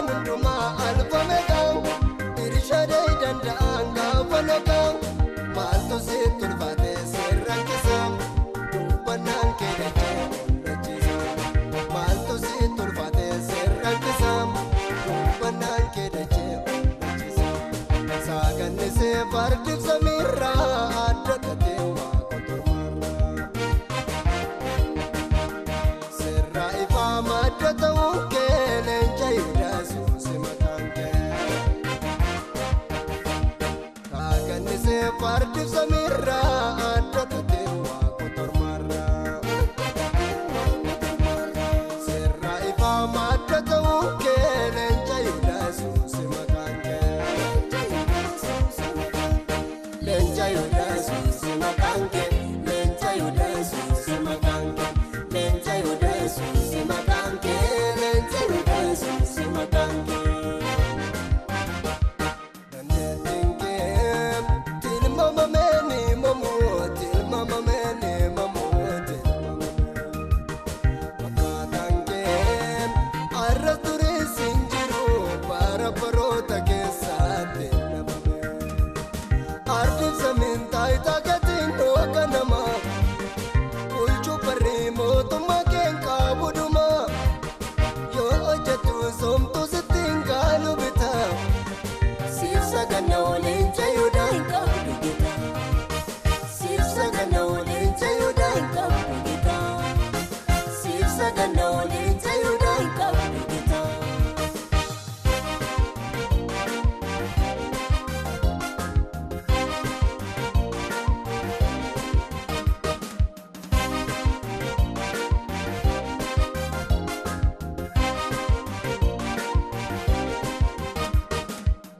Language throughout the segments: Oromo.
Hundumaa alfa meeqa irshadee danda'an gaafa loqa maaltu sitti ulfaate sirrakkisa dubbannaan kee dachee onnachiisa maaltu sitti ulfaate sirrakkisa dubbannaan kee dachee onnachiisa saagannisee fardiif samiirraa adda ta'ee waaqa tormarraa sirraa ifaa madda ta'uun kee leenca Yihudaa Yesuus maqaan kee. Saagannisee fardiif samiirraa adda ta'ee waaqa tormarraa sirraa ifaa madda ta'uun kee leenca Yihudaa Yesuus maqaan kee. Leenca Yihudaa Yesuus maqaan kee. Leenca Yihudaa Yesuus maqaan kee. Leenca Yihudaa Yesuus maqaan kee. Leenca Yihudaa Yesuus maqaan kee. Dandeettiin kee tilmaamamee ni mamu tilmaamamee ni mamu tilmaamamee. Akkaataan kee har'a turis hin jiru bara baroota keessatti dhabame. Ardiin samiin taayitaa gatiin dhooqa namaa bulchuu barrii mootummaa keen qabu dhuma yoo hojjettu somtuu sitti hin gaalu bitaa siif saganna waliin jayuudhaan hin qabdu gita siif saganna waliin jayuudhaan hin qabdu gita siif saganna waliin jayuudhaan hin qabdu gita.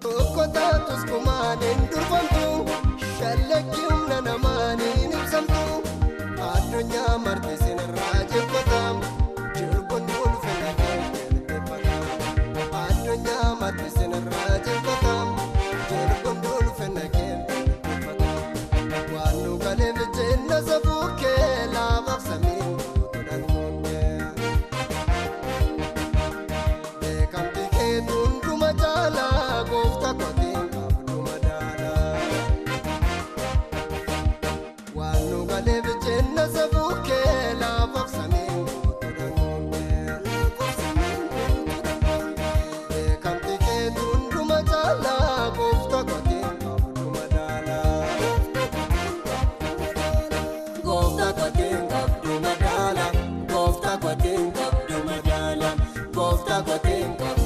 Tokko taatus kumaan hin durfamtu shallakki humna namaan hin ibsamtu addunyaa marti sinirraa jeffataam jilboonni ulfina kee jilbeeffataam addunyaa marti sinirraa jeffataam jilboonni ulfina kee jilbeeffataam waan nu galeef jenna safuu kee laafaaf samiin guutuudhaan kee. Beekamti keetu hunduma caalaa gooftaa kootiin qabdu madaala. Waan nu galeef jenna safuu kee laafaaf samiin guutuudhaan kee. Beekamti keetu hunduma caalaa gooftaa kootiin qabdu madaala. Gooftaa kootiin qabdu madaala. Gooftaa kootiin qabdu madaala. Gooftaa kootiin qabdu.